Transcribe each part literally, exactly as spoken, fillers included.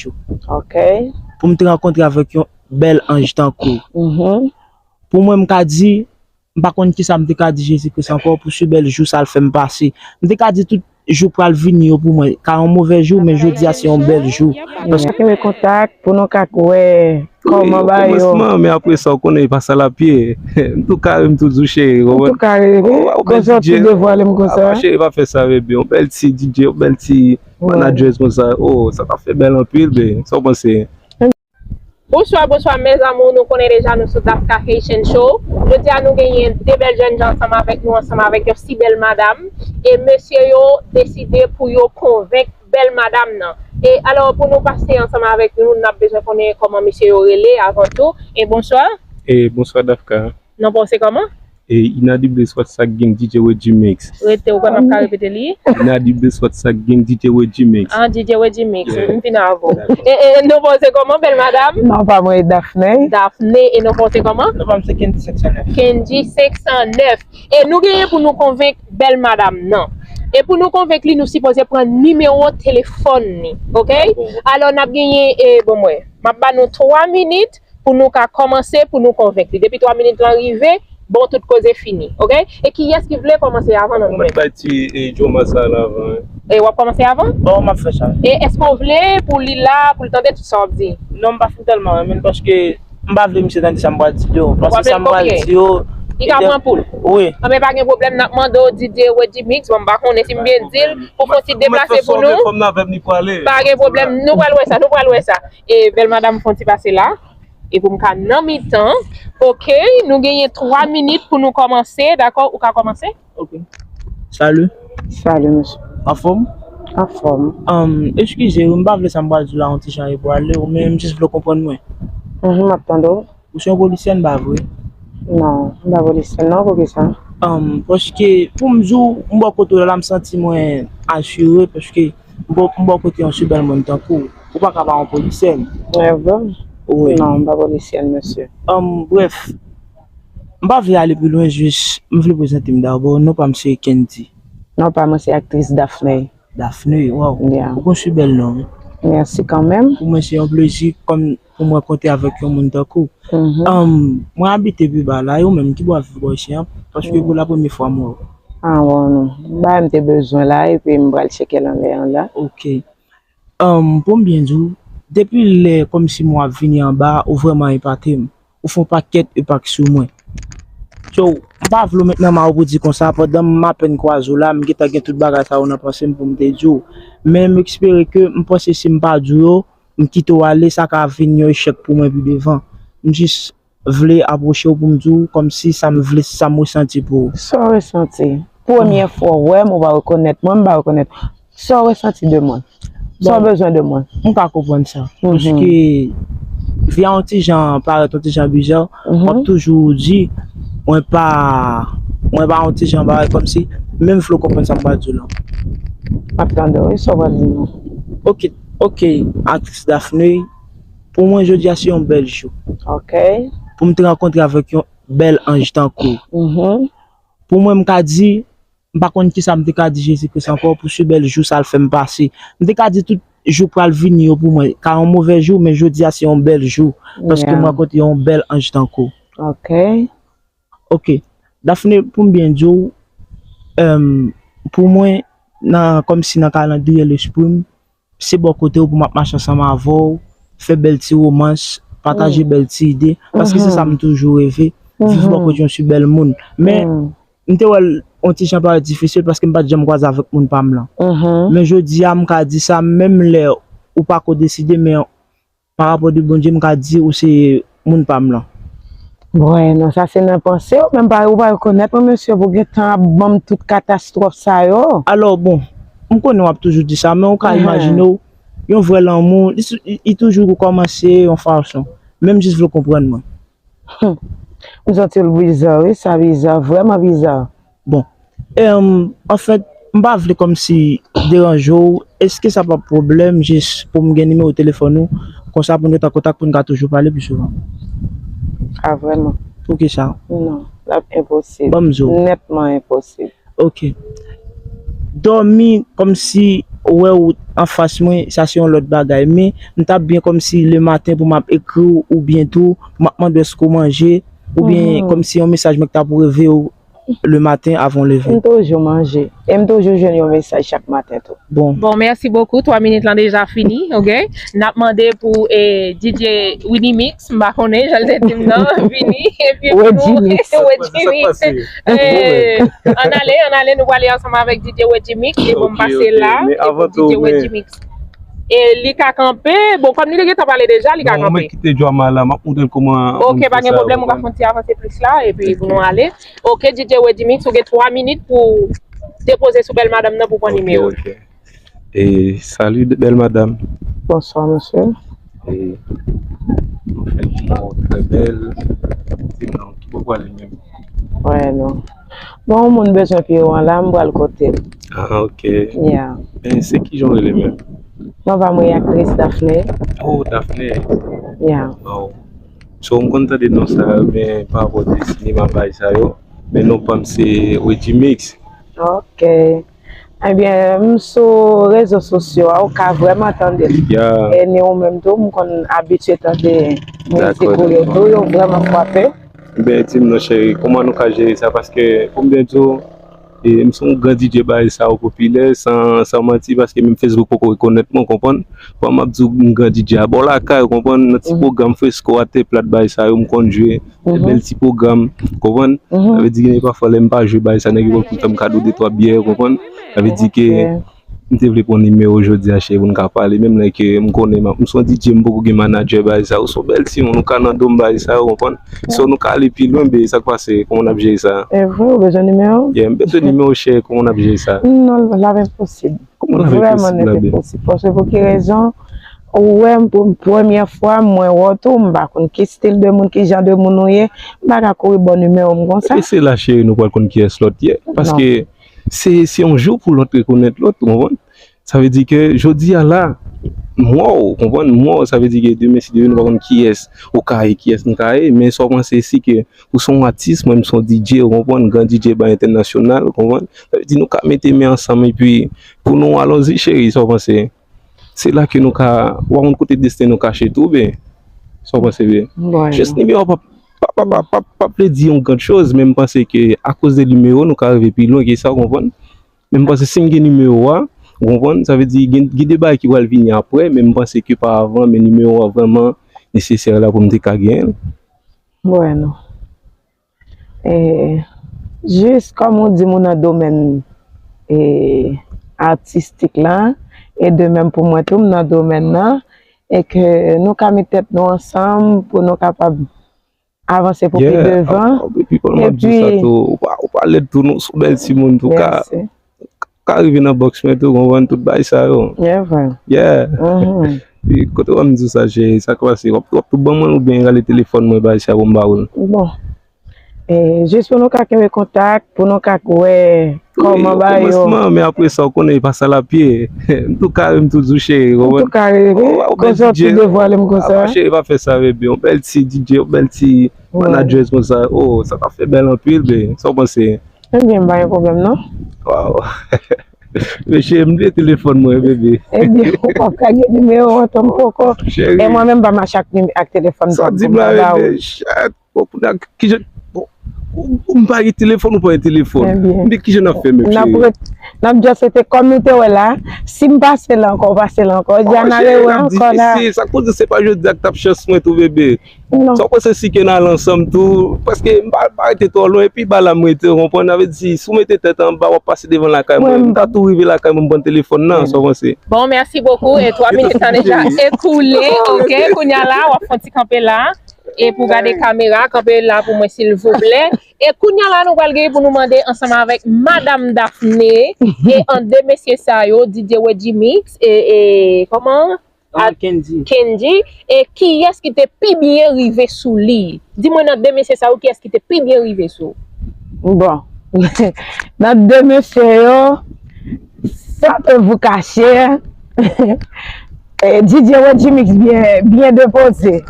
Ok. Pou m te rankontre avèk yon bèl anj tankou w. Mhm. Pou mwen, m ka di, m pa konn kisa m te ka di Jezi Kris ankò pou si bèl jou sa l fè m pase. M te ka di tout jou pral vini yo pou mwen ka yon movè jou, men jodi a se yon bèl jou. Paske kenbe kontak pou nou ka wè kòman bagay yo. Kòmansman, men apre sa, ou konnen e pa sa l ap ye. M tou kare, m tou di w cheri, ou konprann? M tou kare, wi. Ou, ou bèl konsa, D J. Tou devwale m konsa. Apa cheri pa fè sa, bebe. Yon bèl ti D J, yon bèl ti manager konsa. Oh, sa t ap fè bèl anpil, be. Sa w panse? Bonswa, bonswa, mes amours. Nou konnen deja nou sou Dafka Haitian Show. Jodi a, nou genyen de bèl jèn jan ansanm avèk nou, ansanm avèk yon si bèl madam. E mesye yo deside pou yo konvenk bèl madam nan. E alò, pou nou pase ansanm avèk nou, n ap bezwen konnen kòman mesye yo rele avan tou. E bonswa. E bonswa, Dafka. Non pa w se kòman? E Inadi Blaze Whatsapp Gang D J Reggie Mix. Rete, ou kwè m ap ka repete li? Inadi Blaze Whatsapp Gang D J Reggie Mix. Ah, D J Reggie Mix. Yeah. M vin avè w. E, e, non pa w se kòman, bèl madam? Non pa mwen e Daphné. Daphné, e non pa w se kòman? Non pa m se Kenji senk san nèf. Kenji senk san nèf. E nou genyen pou nou konvenk bèl madam nan. E pou nou konvenk li, nou sipoze pran nimewo telefòn li, ok? Alò, n ap genyen, e, bon, mwen, m ap ba nou twa minit pou nou ka kòmanse, pou nou konvenk li. Depi twa minit lan rive, bon, tout koze fini, ok? E kiyès ki vle kòmanse avan nan nou menm? Mwen bay ti, e, Joma sa la avan, wi. E w ap kòmanse avan? Bon, m ap fè sa. E èske w vle pou li la, pou l tande tout sa w ap di? Non, m pa fin tèlman renmen l paske m pa vle misye tande sa m pral di yo. Paske sa m pral di yo, li ka pran poul. Wi. Anben, pa gen pwoblèm, n ap mande w D J Reggie Mix, bon, m pa konnen si m byen di l, pou fè yon ti deplase pou nou. Pa gen pwoblèm, nou pral wè sa, nou pral wè sa. E bèl madam fè yon ti pase la. E pou m ka nan mitan. Ok, nou genyen twa minit pou nou kòmanse. Dakò, ou ka kòmanse? Ok. Salut. Salut, mesye. Anfòm? Anfòm. Anm, eskize wi, m pa vle sa m pral di w la yon ti jan e pwale w, men m jis vle w konprann mwen. Mhm, m ap tande w. Ou se yon polisyèn, pa vre? Non, m pa polisyèn, non, poukisa? Anm, paske, pou m di w, m bò kote w la, m santi mwen asire, paske m bò, m bò kote yon si bèl moun tankou w. Ou pa ka pa yon polisyèn. Mwen vre? Wi. Non, m pa polisyèn, mesye. Anm, brèf, m pa vle ale pi lwen, jis, m vle prezante m dabò. Non pa m se Kendy. Non pa mwen se aktris Daphné. Daphné, waw. Yeah. Ou konn si bèl non, wi. Mèsi kanmenm. Pou mwen, se yon plezi kòm pou mwen konte avèk yon moun tankou w. Mhm. Anm, mwen abite pi ba la, e ou menm, ki bò w ap viv bò isit an? Paske pou la premye fwa mwen wè w. Ah, bon, non. Bagay m te bezwen la, epi m pral tcheke l anlè an la. Ok. Anm, pou m byen di w, depi lè kòmsi mwen ap vini anba, ou vrèman epate m. Ou fè yon pakèt enpak sou mwen. So, m pa vle w met nan ma w pou di konsa, pandan m apèn kwaze w la, m gentan gen tout bagay sa yo nan panse m pou m te di w. Men m espere ke m panse si m pa di w yo, m kite w ale, sa ka vin yon echèk pou mwen pi devan. M jis vle apwoche w pou m di w kòmsi sa m vle, sa m resanti pou ou. Sa w resanti? Premye fwa w wè m, ou pa rekonèt mwen, m pa rekonèt. Sa w resanti de mwen? Sa w bezwen de mwen? M ka konprann sa. Mhm. Paske vi a yon ti jan parèt yon ti jan biza, mhm, w ap toujou di, mwen pa, mwen pa yon ti jan bagay kòmsi, men m vle w konprann sa m pral di w lan. M ap tande w, wi, sa w pral di m lan. Ok, ok, aktris Daphné, pou mwen, jodi a se yon bèl jou. Ok. Pou m te rankontre avèk yon bèl anj tankou w. Mhm. Pou mwen, m ka di, m pa konn kisa m te ka di Jezi Kris ankò pou si bèl jou sa l fè m pase. M te ka di tout jou pral vini yo pou mwen ka yon movè jou, men jodi a se yon bèl jou. Paske m, yeah, rankontre yon bèl anj tankou w. Ok. Ok. Daphné, pou m byen di w, em, pou mwen, nan, kòmsi nan kalandriye lespri m, se bò kote w pou m ap mache ansanm avè w, fè bèl ti womans, pataje, mm, bèl ti ide, paske se sa m toujou reve, viv bò kote yon si bèl moun. Men, m te wè l yon ti jan parèt difisil paske m pa t janm kwaze avèk moun pa m lan. Mhm. Men jodi a, m ka di sa, menm lè ou pa ko deside, men pa rapò de Bondye, m ka di ou se moun pa m lan. Bon, non, sa se nan panse w, men m pa, ou pa rekonèt mwen, mesye, pou gentan ap ban m tout katastwòf sa yo. Alò, bon, m konnen w ap toujou di sa, men ou ka, mhm, imajine w, yon vrè lanmou, li, li, li toujou kòmanse yon fason. Men m jis vle w konprann mwen. Hmm. M santi l biza, wi, sa biza, vrèman biza. Bon, em, anfèt, m pa vle kòmsi deranje w. Èske sa p ap pwoblèm jis pou m gen nimewo telefòn ou? Konsa pou n ret an kontak pou n ka toujou pale pi souvan. A, vrèman. Poukisa? Non, l ap enposib. Ban m di w. Nètman enposib. Ok. Dòmi kòmsi wè w anfas mwen, sa se yon lòt bagay. Men, m t ap byen kòmsi lematen pou m ap ekri w, oubyen tou, pou m ap mande w èske w manje, oubyen kòmsi yon mesaj mwen k t ap reve w lematen avan w leve. M toujou manje. E m toujou jwenn yon mesaj chak maten tou. Bon. Bon, mèsi bokou. Twa minit lan deja fini, ok? N ap mande pou, eh, D J Winnie Mix, m pa konnen jan l te di m nan, vini, epi pou nou Wedjimix. Wedjimix. Eh, ann ale, ann ale, nou prale ansanm avèk D J Wedjimix, e bon, m pase la, e pou D J Wedjimix. E li ka kanpe, bon, kòm li te gentan pale deja, li ka kanpe. Bon, mwen kite Joama la, m ap montre l kòman. Ok, pa gen pwoblèm, ou ka fè yon ti avanse plis la, epi pou nou ale. Ok, D J Wedjimix, ou gen twa minit pou depoze sou bèl madanm nan pou pran nimewo l. Ok, ok. E, salut, bèl madanm. Bonsoir, monsieur. E, nou fè yon mo trè bèl. Di m non, ki bò w prale menm? Wè, non. Bon, yon moun bezwen pye w an la, m pral kote l. Ah, ok. Yeah. Men se ki jan w rele menm? Non, pa mwen, aktris Daphné. Oh, Daphné. Yeah. Wow. So, m konn tande non sa yo, men pa rapò de sinema bagay sa yo, men non pa m se Wedjimix. Ok. Ebyen, m sou rezo sosyo a, ou ka vrèman tande l. Yeah. E ni ou menm tou, m konn abitye tande mizik ou yo tou, yo vrèman frape. Ben, di m non, cheri, kòman nou ka jere sa? Paske, pou m byen di w, e, m se yon gran D J bagay sa yo popilè, san, san manti, paske menm Facebook poko rekonèt mwen, w konprann? Kòman m ap di w m gran D J a bò lakay, w konprann? Nan ti pwogram fresko, atè plat, bagay sa yo, m konn jwe. Bèl ti pwogram, konprann? Sa vle di gen pafwa lè m pa jwe bagay sa, nèg yo kontan m kado de twa byè, konprann? Sa vle di ke m te vle pran nimewo w jodi a, cheri, pou n ka pale, menm lè ke m konnen m, m se yon D J, m poko gen manadjè bagay sa yo, se yon bèl timoun, ou ka nan do m bagay sa yo, konprann? So, nou ka ale pi lwen, be, sa k pase, kòman n ap jere sa? E vre, ou bezwen nimewo? Yeah, m bezwen nimewo w, cheri, kòman n ap jere sa? Non, l ap enposib. Kòman l ap enposib la, be? Vrèman, l ap enposib. Paske pou ki rezon? Ou wè m pou premyè fwa, mwen wè w tou, m pa konn ki stil de moun, ki jan de moun ou ye, m pa ka kouri ba w nimewo m konsa. E se la, cheri, nou pral konn kiyès lòt ye. Paske se, se yon jou pou lòt rekonèt lòt, ou konprann? Sa vle di ke jodi a la, m wè w, konprann, m wè w, sa vle di ke demen, si Dye vle, nou pa konn kiyès ou ka ye, kiyès m ka ye, men sa w panse si ke ou se yon atis, mwen m se yon D J, ou konprann, gran D J bay entènasyonal, ou konprann? Sa vle di nou ka mete men ansanm epi pou nou alonzi, cheri, sa w panse? Se la ke nou ka, w a konn kote desten nou kache tou, ben, sa w panse, ben? Jis nimewo a p ap, p ap, p ap, p ap, p ap vle di yon grand chose, men m panse ke akoz de nimewo, nou ka rive pi lwen ke sa, w konprann? Men m panse si m gen nimewo a, ou konprann, sa vle di gen, gen de bagay ki pral vini apre, men m panse ke pa avan, men nimewo a vrèman nesesè la pou m te ka genyen l. Wè, non. E, jis kòm ou di m ou nan domèn, e, atistik la, e de menm pou mwen tou, m nan domèn nan, e ke nou ka met tèt nou ansanm pou nou kapab avanse pou pi devan. Epi kòm m ap di w sa tou, ou pa, ou pa lèd tou, non, se yon bèl timoun tou, ka, ka rive nan bòks mwen tou, konprann tout bagay sa yo. Yeah. Epi kote w ap di w sa, cheri, sa k pase, w ap, w ap tou ban mwen l oubyen rale telefòn mwen, bagay sa yo pou m ba ou l? Bon. E, jis pou nou ka kenbe kontak, pou nou ka wè kòman bagay yo. Wi, o kòmansman, men apre sa, ou konnen, e pa sa l ap ye. M tou kare, m tou di w, cheri, konprann? M tou kare, wi. Konsa w tou devwale m konsa. Apa, cheri, pa fè sa, bebe. Yon bèl ti D J, yon bèl ti manadjèz konsa. Oh, sa t ap fè bèl anpil, be. Sa w panse? Ebyen, m pa gen pwoblèm, non. Waw. Men cheri, m vle telefòn mwen, bebe. Ebyen, ou p ap ka gen nimewo an, tanpoko. Cheri. E mwen menm, m pa mache ak nim-, ak telefòn pa m pou m ta ba ou. Sa w di m la, bebe, chat. Bon, pou n ak, kijan, bon, ou, ou, m pa gen telefòn, ou pa gen telefòn. Ebyen. Men kijan n ap fè menm, cheri? N ap ret, n ap just rete kòm nou te wè la. Si m pase la ankò, ou pase la ankò. Jodi a n a rewè ankò la. Sa k koze se pa jodi a k t ap chans mwen tou, bebe. Non. Sa w panse si ke n al ansanm tou? Paske m pa, pa rete twò lwen, epi ba la m rete, ou konprann? Sa vle di, si w mete tèt anba, w ap pase devan lakay mwen. M ka tou rive lakay mwen, m pran telefòn nan, sa w panse? Bon, mèsi bokou. E twa minit lan deja ekoule, ok? Kounye a la, w ap fè yon ti kanpe la. E pou gade kamera, kanpe la pou mwen, silvouplè. E kounye a la, nou pral gen pou nou mande ansanm avèk Madam Daphné. E an de mesye sa yo, D J Wedjimix, e, e, kòman? Ak Kendy. Kendy, e kiyès ki te pi byen rive sou li? Di mwen nan de mesye sa yo, kiyès ki te pi byen rive sou? Bon, nan de mesye yo, san te vou kache, Eh, D J Regimix byen, byen depoze.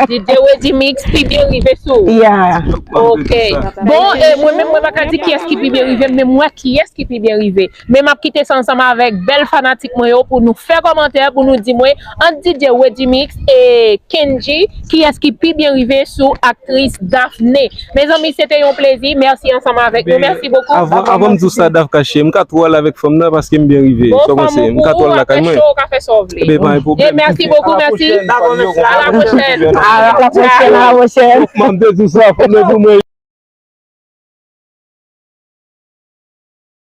D J Regimix pi byen rive sou. Yeah. Ok. Bon, e mwen menm mwen pa ka di kiyès ki pi byen rive, men m wè kiyès ki pi byen rive. Men m ap kite sa ansanm avèk bèl fanatik mwen yo pou nou fè kòmantè, pou nou di mwen ant D J Regimix e Kendji, kiyès ki pi byen rive sou aktris Daphné. Mezanmi, se te yon plezi. Mèsi ansanm avèk nou. Mèsi bokou. Avan avan m di w sa, Daph Cash, m ka tou al avèk fanm nan paske m byen rive. Bon, Sa w fanm panse? ou M ka tou kou, al w ap lakay fè mwen. cho, w ka fè sa w vle. Ebe, pa gen E pwoblèm. mèsi bokou, mèsi. Dakò, mèsi. À la prochaine. À la prochaine, à la prochaine. M ap di w sa, fanm nan pou mwen.